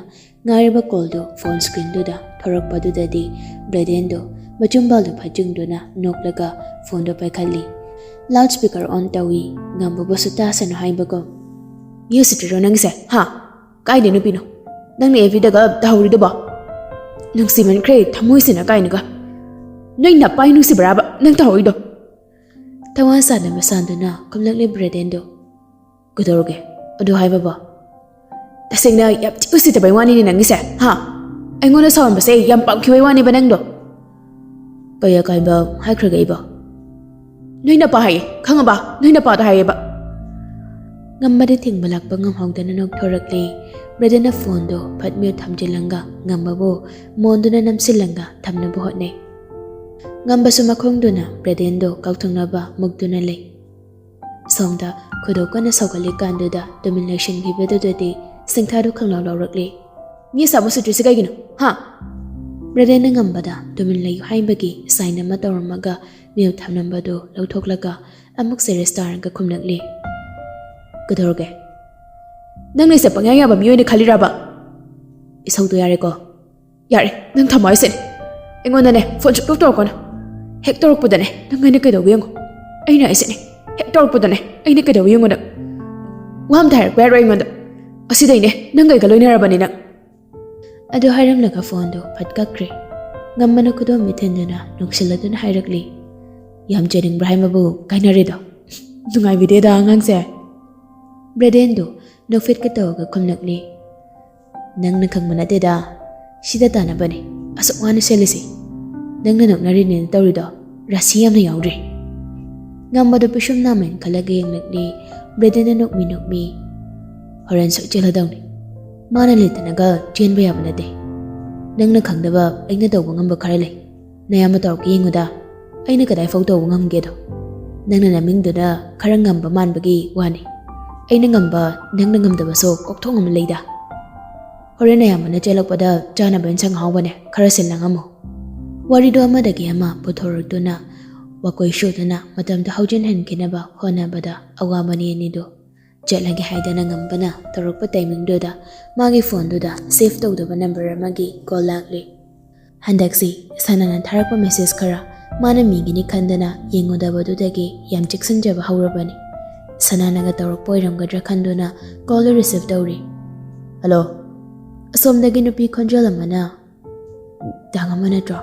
ꯉꯥꯏꯔꯤꯕ ꯀꯣꯜꯗꯨ ꯐꯣꯟ ꯁ꯭ꯀ꯭ꯔꯤꯟꯗꯨꯗ ꯊꯣꯔꯛꯄꯗꯨꯗꯗꯤ ꯕ꯭ꯔꯦꯗꯦꯟꯗꯨ ꯃꯆꯨꯝꯕꯥꯜꯗꯨ ꯐꯠꯆꯤꯡꯗꯨꯅ ꯅꯣꯛꯂꯒ ꯐꯣꯟꯗꯨ ꯄꯥꯏꯈꯠꯂꯤ꯫ ꯂꯥꯎꯠ ꯁ꯭ꯄꯤꯀꯔ ꯑꯣꯟ ꯇꯧꯏ꯫ ꯉꯝꯕꯕꯨꯁꯨ ꯇꯥꯁꯅꯨ ꯍꯥꯏꯕꯒꯨꯝ, "ꯌꯦ ꯁꯤꯇ꯭ꯔꯤꯔꯣ ꯅꯪꯒꯤꯁꯦ, ꯍꯥ? ꯀꯥꯏꯗꯩ ꯅꯨꯄꯤꯅꯣ? ꯅꯪꯅ ꯑꯦꯐ ꯕꯤꯗꯒ ꯇꯧꯍꯧꯔꯤꯗꯨꯕꯣ? ꯅꯨꯡꯁꯤꯃꯟꯈ꯭ꯔꯦ ꯊꯃꯣꯏꯁꯤꯅ ꯀꯥꯏꯅꯒ꯫ ꯅꯣꯏ ꯅꯄꯥꯏ ꯅꯨꯡꯁꯤꯕ꯭ꯔꯥꯕ ꯅꯪ ꯇꯧꯍꯧꯔꯤꯗꯣ?" ꯊꯋꯥ ꯁꯥꯗꯕ ꯁꯥꯟꯗꯨꯅ ꯈꯨꯝꯂꯛꯂꯦ ꯕ꯭ꯔꯦꯗꯦꯟꯗꯣ꯫ "ꯀꯩꯗꯧꯔꯒꯦ? ꯑꯗꯨ ꯍꯥꯏꯕꯕꯣ? ꯇꯁꯦꯡꯅ ꯌꯥꯝ ꯊꯤ ꯎꯁꯤꯠꯇꯕꯩ ꯋꯥꯅꯤꯅꯦ ꯅꯪꯒꯤꯁꯦ, ꯍꯥ? ꯑꯩꯉꯣꯟꯗ ꯁꯥꯎꯔꯝꯕꯁꯦ ꯌꯥꯝ ꯄꯥꯝꯈꯤꯕꯩ ꯋꯥꯅꯦꯕ ꯅꯪꯗꯣ꯫ ꯀꯩ ꯑꯀꯥꯏꯕ ꯍꯥꯏꯈ꯭ꯔꯒꯦ ꯑꯩꯕꯣ? ꯅꯣꯏ ꯅꯄꯥ ꯍꯥꯏꯌꯦ, ꯈꯪꯉꯕ? ꯅꯣꯏ ꯅꯄꯥꯗꯣ ꯍꯥꯏꯌꯦꯕ꯫" ꯉꯝꯕꯗ ꯊꯤꯡꯕ ꯂꯥꯛꯄ ꯉꯝꯍꯧꯗꯅ ꯅꯣꯛꯊꯣꯔꯛꯂꯦ꯫ ꯕ꯭ꯔꯦꯗꯦꯟꯅ ꯐꯣꯟꯗꯣ ꯐꯠ ꯃ꯭ꯌꯨꯠ ꯊꯝꯖꯤꯜꯂꯝꯒ ꯉꯝꯕꯕꯨ ꯃꯣꯟꯗꯨꯅ ꯅꯝꯁꯤꯜꯂꯝꯒ ꯊꯝꯅꯕ ꯍꯣꯠꯅꯩ꯫ ꯉꯝꯕꯁꯨ ꯃꯈꯣꯡꯗꯨꯅ ꯕ꯭ꯔꯦꯗꯦꯟꯗꯣ ꯀꯥꯎꯊꯣꯛꯅꯕ ꯃꯨꯛꯇꯨꯅ ꯂꯩ꯫ ꯁꯣꯝꯗ ꯈꯨꯗꯧ ꯀꯟꯅ ꯁꯥꯎꯒꯠꯂꯤꯀꯥꯟꯗꯨꯗ ꯇꯨꯃꯤꯟ ꯂꯩꯁꯤꯟꯈꯤꯕꯗꯨꯗꯗꯤ ꯁꯤꯡꯊꯥꯗꯨ ꯈꯪꯂꯥꯎ ꯂꯥꯎꯔꯛꯂꯦ꯫ "ꯃꯤ ꯑꯁꯥꯕ ꯁꯨꯠꯇ꯭ꯔꯤꯁꯤ ꯀꯩꯒꯤꯅꯣ, ꯍꯥ?" ꯕ꯭ꯔꯦꯗꯦꯟꯅ ꯉꯝꯕꯗ ꯇꯨꯃꯤꯟ ꯂꯩꯌꯨ ꯍꯥꯏꯕꯒꯤ ꯁꯥꯏꯟ ꯑꯃ ꯇꯧꯔꯝꯃꯒ ꯃ꯭ꯌꯨꯠ ꯊꯝꯂꯝꯕꯗꯨ ꯂꯧꯊꯣꯛꯂꯒ ꯑꯃꯨꯛ ꯁꯦꯔꯤꯌꯁ ꯇꯥꯔꯒ ꯈꯨꯝꯂꯛꯂꯦ꯫ "ꯀꯩꯗꯧꯔꯒꯦ? ꯅꯪꯅ ꯑꯩꯁꯦ ꯄꯪꯌꯥ ꯌꯥꯕ ꯃꯤꯑꯣꯏꯅ ꯈꯜꯂꯤꯔꯕ?" "ꯏꯁꯧꯗꯣ ꯌꯥꯔꯦꯀꯣ꯫ ꯌꯥꯔꯦ, ꯅꯪ ꯊꯝꯃꯣ ꯍꯥꯏꯁꯤꯅꯦ꯫ ꯑꯩꯉꯣꯟꯗꯅꯦ ꯐꯣꯟ ꯁꯨꯛꯇꯧ ꯇꯧꯔꯛꯀꯅꯨ꯫ ꯍꯦꯛ ꯇꯧꯔꯛꯄꯗꯅꯦ ꯅꯪ ꯑꯩꯅ ꯀꯩꯗꯧꯕ ꯌꯦꯡꯉꯣ꯫ ꯑꯩꯅ ꯍꯥꯏꯁꯤꯅꯦ, ꯍꯦꯛ ꯇꯧꯔꯛꯄꯗꯅꯦ ꯑꯩꯅ ꯀꯩꯗꯧꯕ ꯌꯦꯡꯉꯣ ꯅꯪ꯫ ꯋꯥ ꯑꯝꯇ ꯍꯥꯏꯔꯛꯄ ꯌꯥꯔꯣꯏ ꯑꯩꯉꯣꯟꯗ꯫ ꯑꯁꯤꯗꯩꯅꯦ ꯅꯪ ꯑꯩꯒ ꯂꯣꯏꯅꯔꯕꯅꯤ ꯅꯪ꯫" ꯑꯗꯨ ꯍꯥꯏꯔꯝꯂꯒ ꯐꯣꯟꯗꯨ ꯐꯠ ꯀꯛꯈ꯭ꯔꯦ꯫ ꯉꯝꯕꯅ ꯈꯨꯗꯣꯝꯕꯤ ꯊꯤꯟꯗꯨꯅ ꯅꯨꯡꯁꯤꯜꯂꯗꯨꯅ ꯍꯥꯏꯔꯛꯂꯤ, "ꯌꯥꯝ ꯆꯦꯅꯤꯡꯕ꯭ꯔꯥ ꯍꯥꯏꯕꯕꯨ ꯀꯥꯏꯅꯔꯦꯗꯣ? ꯅꯨꯡꯉꯥꯏꯕꯤꯗꯦꯗ ꯑꯉꯥꯡꯁꯦ꯫" ꯕ꯭ꯔꯦꯗꯦꯟꯗꯨ ꯅꯣꯛꯐꯦꯠꯀ ꯇꯧꯔꯒ ꯈꯨꯝꯂꯛꯂꯤ, "ꯅꯪꯅ ꯈꯪꯕ ꯅꯠꯇꯦꯗ꯫ ꯁꯤꯗ ꯇꯥꯟꯅꯕꯅꯦ ꯑꯁꯨꯛ ꯋꯥꯅ ꯁꯦꯜꯂꯤꯁꯤ꯫ ꯅꯪꯅ ꯅꯣꯛꯅꯔꯤꯅꯦꯅ ꯇꯧꯔꯤꯗꯣ ꯔꯥꯁꯤ ꯌꯥꯝꯅ ꯌꯥꯎꯗ꯭ꯔꯤ꯫" ꯉꯝꯕꯗꯣ ꯄꯤꯁꯨꯝ ꯅꯥꯃꯟ ꯈꯜꯂꯒ ꯌꯦꯡꯂꯛꯂꯤ꯫ ꯕ꯭ꯔꯦꯗꯦꯟꯅ ꯅꯣꯛꯃꯤ ꯅꯣꯛꯃꯤ, ꯍꯣꯔꯦꯟ ꯁꯣꯏ ꯆꯦꯜꯂꯗꯧꯅꯤ꯫ ꯃꯥꯅ ꯂꯩꯇꯅꯒ ꯆꯦꯟꯕ ꯌꯥꯕ ꯅꯠꯇꯦ꯫ ꯅꯪꯅ ꯈꯪꯗꯕ ꯑꯩꯅ ꯇꯧꯕ ꯉꯝꯕ ꯈꯔ ꯂꯩ꯫ ꯅꯌꯥꯝꯕ ꯇꯧꯔꯛꯀꯦ ꯌꯦꯡꯉꯨꯗ꯫ ꯑꯩꯅ ꯀꯗꯥꯏꯐꯥꯎ ꯇꯧꯕ ꯉꯝꯒꯦꯗꯣ꯫ ꯅꯪꯅ ꯅꯃꯤꯡꯗꯨꯅ ꯈꯔ ꯉꯝꯕ ꯃꯥꯟꯕꯒꯤ ꯋꯥꯅꯤ꯫ ꯑꯩꯅ ꯉꯝꯕ, ꯅꯪꯅ ꯉꯝꯗꯕꯁꯨ ꯀꯣꯛꯊꯣꯡ ꯑꯃ ꯂꯩꯗ꯫ ꯍꯣꯔꯦꯟ ꯑꯌꯥꯝꯕꯅ ꯆꯦꯜꯂꯛꯄꯗ ꯆꯥꯅꯕ ꯏꯟꯁꯥꯡ ꯑꯍꯥꯎꯕꯅꯦ, ꯈꯔ ꯁꯤꯜꯂꯪꯉꯝꯃꯨ꯫ ꯋꯥꯔꯤꯗꯣ ꯑꯃꯗꯒꯤ ꯑꯃ ꯄꯨꯊꯣꯔꯛꯇꯨꯅ ꯋꯥꯀꯣꯏ ꯁꯨꯗꯨꯅ ꯃꯇꯝꯗꯣ ꯍꯧꯖꯤꯟꯍꯟꯈꯤꯅꯕ ꯍꯣꯠꯅꯕꯗ ꯑꯋꯥꯕꯅꯤ ꯑꯅꯤꯗꯨ꯫ ꯆꯠꯂꯒꯦ ꯍꯥꯏꯗꯅ ꯉꯝꯕꯅ ꯇꯧꯔꯛꯄ ꯇꯥꯏꯃꯤꯡꯗꯨꯗ ꯃꯥꯒꯤ ꯐꯣꯟꯗꯨꯗ ꯁꯦꯚ ꯇꯧꯗꯕ ꯅꯝꯕꯔ ꯑꯃꯒꯤ ꯀꯣꯜ ꯂꯥꯛꯂꯤ꯫ ꯍꯟꯗꯛꯁꯤ ꯁꯅꯥꯅ ꯊꯥꯔꯛꯄ ꯃꯦꯁꯦꯖ ꯈꯔ ꯃꯥꯅ ꯃꯤꯒꯤꯅꯤ ꯈꯟꯗꯅ ꯌꯦꯡꯉꯨꯗꯕꯗꯨꯗꯒꯤ ꯌꯥꯝ ꯆꯦꯛꯁꯤꯟꯖꯕ ꯍꯧꯔꯕꯅꯤ꯫ ꯁꯅꯥꯅꯒ ꯇꯧꯔꯛꯄ ꯑꯣꯏꯔꯝꯒꯗ꯭ꯔꯥ ꯈꯟꯗꯨꯅ ꯀꯣꯜꯗꯨ ꯔꯤꯁꯤꯚ ꯇꯧꯔꯤ꯫ "ꯍꯜꯂꯣ?" ꯑꯁꯣꯝꯗꯒꯤ ꯅꯨꯄꯤ ꯈꯣꯟꯖꯦꯜ ꯑꯃꯅ, "ꯇꯥꯡ ꯑꯃ ꯅꯠꯇ꯭ꯔꯣ?"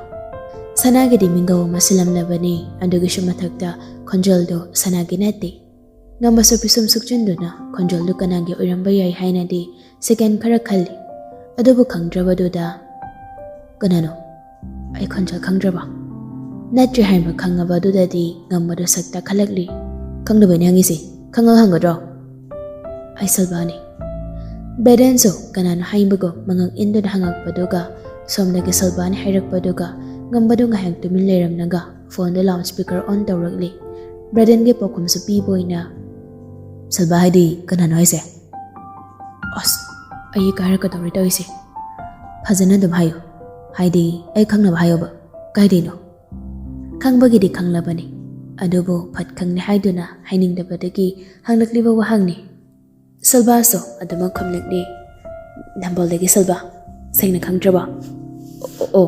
ꯁꯅꯥꯒꯤꯗꯤ ꯃꯤꯡꯒꯧ ꯑꯃ ꯁꯤꯜꯂꯝꯂꯕꯅꯤ꯫ ꯑꯗꯨꯒꯤꯁꯨ ꯃꯊꯛꯇ ꯈꯣꯟꯖꯦꯜꯗꯨ ꯁꯅꯥꯒꯤ ꯅꯠꯇꯦ꯫ ꯉꯝꯕꯁꯨ ꯄꯤꯁꯨꯝ ꯁꯨꯛꯆꯤꯟꯗꯨꯅ ꯈꯣꯟꯖꯦꯜꯗꯨ ꯀꯅꯥꯒꯤ ꯑꯣꯏꯔꯝꯕ ꯌꯥꯏ ꯍꯥꯏꯅꯗꯤ ꯁꯦꯀꯦꯟ ꯈꯔ ꯈꯜꯂꯤ꯫ ꯑꯗꯨꯕꯨ ꯈꯪꯗ꯭ꯔꯕꯗꯨꯗ, "ꯀꯅꯥꯅꯣ? ꯑꯩ ꯈꯣꯟꯖꯦꯜ ꯈꯪꯗ꯭ꯔꯕ?" ꯅꯠꯇ꯭ꯔꯦ ꯍꯥꯏꯕ ꯈꯪꯉꯕ ꯑꯗꯨꯗꯗꯤ ꯉꯝꯕꯗꯨ ꯁꯛ ꯇꯥꯈꯠꯂꯛꯂꯤ꯫ "ꯈꯪꯗꯕꯩꯅꯦ ꯍꯪꯉꯤꯁꯦ, ꯈꯪꯉꯒ ꯍꯪꯒꯗ꯭ꯔꯣ?" "ꯑꯩ ꯁꯜꯕꯥꯅꯤ꯫" ꯕ꯭ꯔꯦꯗꯦꯟꯁꯨ ꯀꯅꯥꯅꯣ ꯍꯥꯏꯕꯒꯨꯝ ꯃꯉꯛ ꯏꯟꯗꯨꯅ ꯍꯪꯉꯛꯄꯗꯨꯒ ꯁꯣꯝꯗꯒꯤ ꯁꯜꯕꯥꯅꯤ ꯍꯥꯏꯔꯛꯄꯗꯨꯒ ꯉꯝꯕꯗꯨ ꯉꯥꯏꯍꯥꯛ ꯇꯨꯃꯤꯟ ꯂꯩꯔꯝꯂꯒ ꯐꯣꯟꯗ ꯂꯥꯎꯠ ꯁ꯭ꯄꯤꯀꯔ ꯑꯣꯟ ꯇꯧꯔꯛꯂꯤ꯫ ꯕ꯭ꯔꯦꯗꯦꯟꯒꯤ ꯄꯥꯎꯈꯨꯝꯁꯨ ꯄꯤꯕ ꯑꯣꯏꯅ, "ꯁꯜꯕꯥ ꯍꯥꯏꯗꯤ ꯀꯅꯥꯅꯣ ꯍꯥꯏꯁꯦ?" "ꯑꯁ, ꯑꯩ ꯏꯀꯥꯏꯔꯛꯀꯗꯧꯔꯦ ꯇꯧꯔꯤꯁꯦ꯫ ꯐꯖꯅ ꯑꯗꯨꯝ ꯍꯥꯏꯌꯨ, ꯍꯥꯏꯗꯤ ꯑꯩ ꯈꯪꯅꯕ ꯍꯥꯏꯌꯣꯕ꯫ ꯀꯥꯏꯗꯩꯅꯣ?" ꯈꯪꯕꯒꯤꯗꯤ ꯈꯪꯂꯕꯅꯤ, ꯑꯗꯨꯕꯨ ꯐꯠ ꯈꯪꯅꯤ ꯍꯥꯏꯗꯨꯅ ꯍꯥꯏꯅꯤꯡꯗꯕꯗꯒꯤ ꯍꯪꯂꯛꯂꯤꯕ ꯋꯥꯍꯪꯅꯤ꯫ ꯁꯜꯕꯥꯁꯨ ꯑꯗꯨꯃꯛ ꯈꯨꯝꯂꯛꯂꯤ꯫ "ꯅꯝꯕꯣꯜꯗꯒꯤ ꯁꯜꯕꯥ꯫ ꯁꯦꯡꯅ ꯈꯪꯗ꯭ꯔꯕ?" "ꯑꯣ, ꯑꯣ, ꯑꯣ,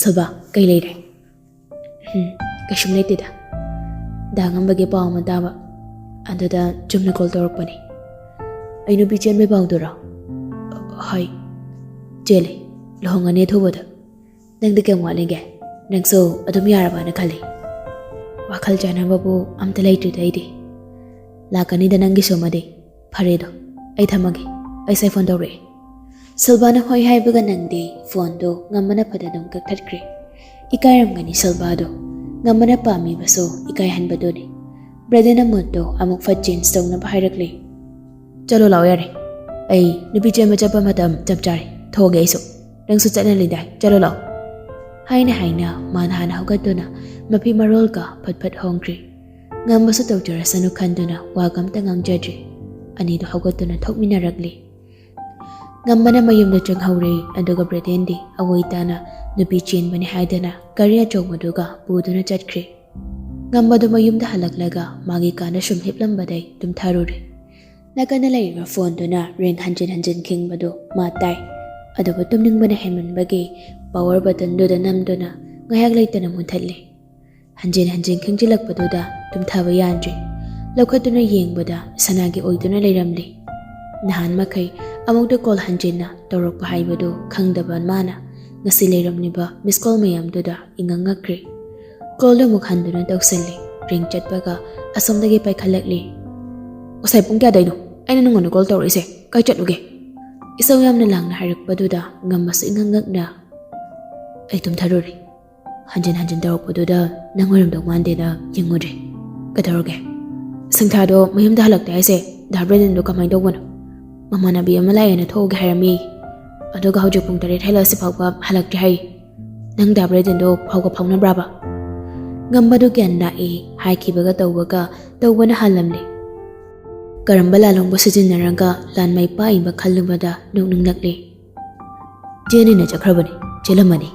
ꯁꯜꯕꯥ, ꯀꯩ ꯂꯩꯔꯦ?" "ꯎꯝ, ꯀꯩꯁꯨꯝ ꯂꯩꯇꯦꯗ꯫ ꯗꯥ ꯉꯝꯕꯒꯤ ꯄꯥꯎ ꯑꯃ ꯇꯥꯕ, ꯑꯗꯨꯗ ꯆꯨꯝꯅ ꯀꯣꯜ ꯇꯧꯔꯛꯄꯅꯤ꯫ ꯑꯩ ꯅꯨꯄꯤ ꯆꯦꯟꯕꯩ ꯄꯥꯎꯗꯨꯔꯣ?" "ꯍꯣꯏ, ꯆꯦꯜꯂꯦ꯫ ꯂꯨꯍꯣꯡꯉꯅꯤ ꯑꯊꯨꯕꯗ꯫ ꯅꯪꯗꯤ ꯀꯌꯥꯝ ꯋꯥꯠꯂꯤꯒꯦ? ꯅꯪꯁꯨ ꯑꯗꯨꯝ ꯌꯥꯔꯕꯅ ꯈꯜꯂꯤ꯫ ꯋꯥꯈꯜ ꯆꯥꯟꯅꯕꯕꯨ ꯑꯝꯇ ꯂꯩꯇ꯭ꯔꯤꯗ ꯑꯩꯗꯤ꯫ ꯂꯥꯛꯀꯅꯤꯗ ꯅꯪꯒꯤꯁꯨ ꯑꯃꯗꯤ꯫ ꯐꯔꯦꯗꯣ, ꯑꯩ ꯊꯝꯃꯒꯦ꯫ ꯑꯩ ꯁꯥꯏ ꯐꯣꯟ ꯇꯧꯔꯛꯑꯦ꯫" ꯁꯜꯕꯥꯅ ꯍꯣꯏ ꯍꯥꯏꯕꯒ ꯅꯪꯗꯦ, ꯐꯣꯟꯗꯣ ꯉꯝꯕꯅ ꯐꯠ ꯑꯗꯨꯝ ꯀꯛꯊꯠꯈ꯭ꯔꯦ꯫ ꯏꯀꯥꯏꯔꯝꯒꯅꯤ ꯁꯜꯕꯥꯗꯣ꯫ ꯉꯝꯕꯅ ꯄꯥꯝꯃꯤꯕꯁꯨ ꯏꯀꯥꯏꯍꯟꯕꯗꯨꯅꯤ꯫ ꯕ꯭ꯔꯦꯗꯦꯟꯅ ꯃꯨꯠꯇꯣ ꯑꯃꯨꯛ ꯐꯠ ꯆꯦꯟꯖ ꯇꯧꯅꯕ ꯍꯥꯏꯔꯛꯂꯦ꯫ "ꯆꯠꯂꯣ ꯂꯥꯛꯑꯣ ꯌꯥꯔꯦ꯫ "ꯑꯩ ꯅꯨꯄꯤ ꯆꯦꯟꯕ ꯆꯠꯄ ꯃꯇꯝ ꯆꯞ ꯆꯥꯔꯦ, ꯊꯣꯛꯑꯒꯦ ꯑꯩꯁꯨ꯫ ꯅꯪꯁꯨ ꯆꯠꯅ ꯂꯩꯗꯥꯏ, ꯆꯠꯂꯣ ꯂꯥꯛꯑꯣ"꯫ ꯍꯥꯏꯅ ꯍꯥꯏꯅ ꯃꯥꯅ ꯍꯥꯟꯅ ꯍꯧꯒꯠꯇꯨꯅ ꯃꯐꯤ ꯃꯔꯣꯜꯒ ꯐꯠ ꯐꯠ ꯍꯣꯡꯈ꯭ꯔꯤ꯫ ꯉꯝꯕꯁꯨ ꯇꯧꯖꯔꯁꯅꯨ ꯈꯟꯗꯨꯅ ꯋꯥꯒ ꯑꯝꯇ ꯉꯥꯡꯖꯗ꯭ꯔꯤ꯫ ꯑꯅꯤꯗꯨ ꯍꯧꯒꯠꯇꯨꯅ ꯊꯣꯛꯃꯤꯟꯅꯔꯛꯂꯤ꯫ ꯉꯝꯕꯅ ꯃꯌꯨꯝꯗ ꯆꯪꯍꯧꯔꯦ, ꯑꯗꯨꯒ ꯕ꯭ꯔꯦꯗꯦꯟꯗꯤ ꯑꯋꯣꯏ ꯇꯥꯅ ꯅꯨꯄꯤ ꯆꯦꯟꯕꯅꯤ ꯍꯥꯏꯗꯅ ꯒꯥꯔꯤ ꯑꯆꯧꯕꯗꯨꯒ ꯄꯨꯗꯨꯅ ꯆꯠꯈ꯭ꯔꯦ꯫ ꯉꯝꯕꯗꯨ ꯃꯌꯨꯝꯗ ꯍꯜꯂꯛꯂꯒ ꯃꯥꯒꯤ ꯀꯥꯗ ꯁꯨꯝ ꯍꯤꯞꯂꯝꯕꯗꯩ ꯇꯨꯝꯊꯔꯨꯔꯦ꯫ ꯅꯥꯀꯟꯗ ꯂꯩꯔꯤꯕ ꯐꯣꯟꯗꯨꯅ ꯔꯤꯡ ꯍꯟꯖꯤꯟ ꯍꯟꯖꯤꯟ ꯈꯤꯡꯕꯗꯨ ꯃꯥ ꯇꯥꯏ꯫ ꯑꯗꯨꯕꯨ ꯇꯨꯝꯅꯤꯡꯕꯅ ꯍꯦꯟꯃꯟꯕꯒꯤ ꯄꯥꯋꯔ ꯕꯇꯟꯗꯨꯗ ꯅꯝꯗꯨꯅ ꯉꯥꯏꯍꯥꯛ ꯂꯩꯇꯅ ꯃꯨꯟꯊꯠꯂꯤ꯫ ꯍꯟꯖꯤꯟ ꯍꯟꯖꯤꯟ ꯈꯤꯡꯖꯤꯜꯂꯛꯄꯗꯨꯗ ꯇꯨꯝꯊꯕ ꯌꯥꯗ꯭ꯔꯤ꯫ ꯂꯧꯈꯠꯇꯨꯅ ꯌꯦꯡꯕꯗ ꯁꯅꯥꯒꯤ ꯑꯣꯏꯗꯨꯅ ꯂꯩꯔꯝꯂꯤ꯫ ꯅꯍꯥꯟ ꯃꯈꯩ ꯑꯃꯨꯛꯇ ꯀꯣꯜ ꯍꯟꯖꯤꯟꯅ ꯇꯧꯔꯛꯄ ꯍꯥꯏꯕꯗꯨ ꯈꯪꯗꯕ ꯃꯥꯅ ꯉꯁꯤ ꯂꯩꯔꯝꯂꯤꯕ ꯃꯤꯁ ꯀꯣꯜ ꯃꯌꯥꯝꯗꯨꯗ ꯏꯉꯛ ꯉꯛꯈ꯭ꯔꯦ꯫ ꯀꯣꯜꯗꯨ ꯑꯃꯨꯛ ꯍꯟꯗꯨꯅ ꯇꯧꯁꯤꯜꯂꯤ꯫ ꯔꯤꯡ ꯆꯠꯄꯒ ꯑꯁꯣꯝꯗꯒꯤ ꯄꯥꯏꯈꯠꯂꯛꯂꯤ꯫ "ꯉꯁꯥꯏ ꯄꯨꯡ ꯀꯌꯥꯗꯩꯅꯣ ꯑꯩꯅ ꯅꯉꯣꯟꯗ ꯀꯣꯜ ꯇꯧꯔꯛꯏꯁꯦ? ꯀꯥꯏ ꯆꯠꯂꯨꯒꯦ?" ꯏꯁꯧ ꯌꯥꯝꯅ ꯂꯥꯡꯅ ꯍꯥꯏꯔꯛꯄꯗꯨꯗ ꯉꯝꯕꯁꯨ ꯏꯉꯛ ꯉꯛꯅ, "ꯑꯩ ꯇꯨꯝꯊꯔꯨꯔꯦ꯫ ꯍꯟꯖꯤꯟ ꯍꯟꯖꯤꯟ ꯇꯧꯔꯛꯄꯗꯨꯗ ꯅꯪ ꯑꯣꯏꯔꯝꯗꯧ ꯃꯥꯟꯗꯦꯅ ꯌꯦꯡꯉꯨꯔꯦ꯫ ꯀꯩꯗꯧꯔꯒꯦ? ꯁꯤꯡꯊꯥꯗꯣ ꯃꯌꯨꯝꯗ ꯍꯜꯂꯛꯇꯦ ꯍꯥꯏꯁꯦ, ꯗꯥ ꯕ꯭ꯔꯦꯗꯟꯗꯣ ꯀꯃꯥꯏꯅ ꯇꯧꯕꯅꯣ? ꯃꯃꯥꯟꯅꯕꯤ ꯑꯃ ꯂꯥꯛꯑꯦꯅ ꯊꯣꯛꯎꯒꯦ ꯍꯥꯏꯔꯝꯃꯤ꯫ ꯑꯗꯨꯒ ꯍꯧꯖꯤꯛ ꯄꯨꯡ ꯇꯔꯦꯠ ꯍꯦꯜꯂꯁꯤ ꯐꯥꯎꯕ ꯍꯜꯂꯛꯇ꯭ꯔꯤ ꯍꯥꯏ꯫ ꯅꯪ ꯗꯥ ꯕ꯭ꯔꯦꯗꯟꯗꯣ ꯐꯥꯎꯒ ꯐꯥꯎꯅꯕ꯭ꯔꯥꯕ?" ꯉꯝꯕꯗꯨ ꯒ꯭ꯌꯥꯟ ꯂꯥꯛꯏ꯫ ꯍꯥꯏꯈꯤꯕꯒ ꯇꯧꯕꯒ ꯇꯧꯕꯅ ꯍꯥꯜꯂꯝꯂꯦ꯫ ꯀꯔꯝꯕ ꯂꯥꯜꯍꯧꯕ ꯁꯤꯖꯤꯟꯅꯔꯒ ꯂꯥꯟ ꯃꯩ ꯄꯥꯛꯏꯕ ꯈꯜꯂꯨꯕꯗ ꯅꯣꯛꯅꯤꯡꯂꯛꯂꯦ꯫ "ꯆꯦꯅꯤꯅ ꯆꯠꯈ꯭ꯔꯕꯅꯤ, ꯆꯦꯜꯂꯝꯃꯅꯤ꯫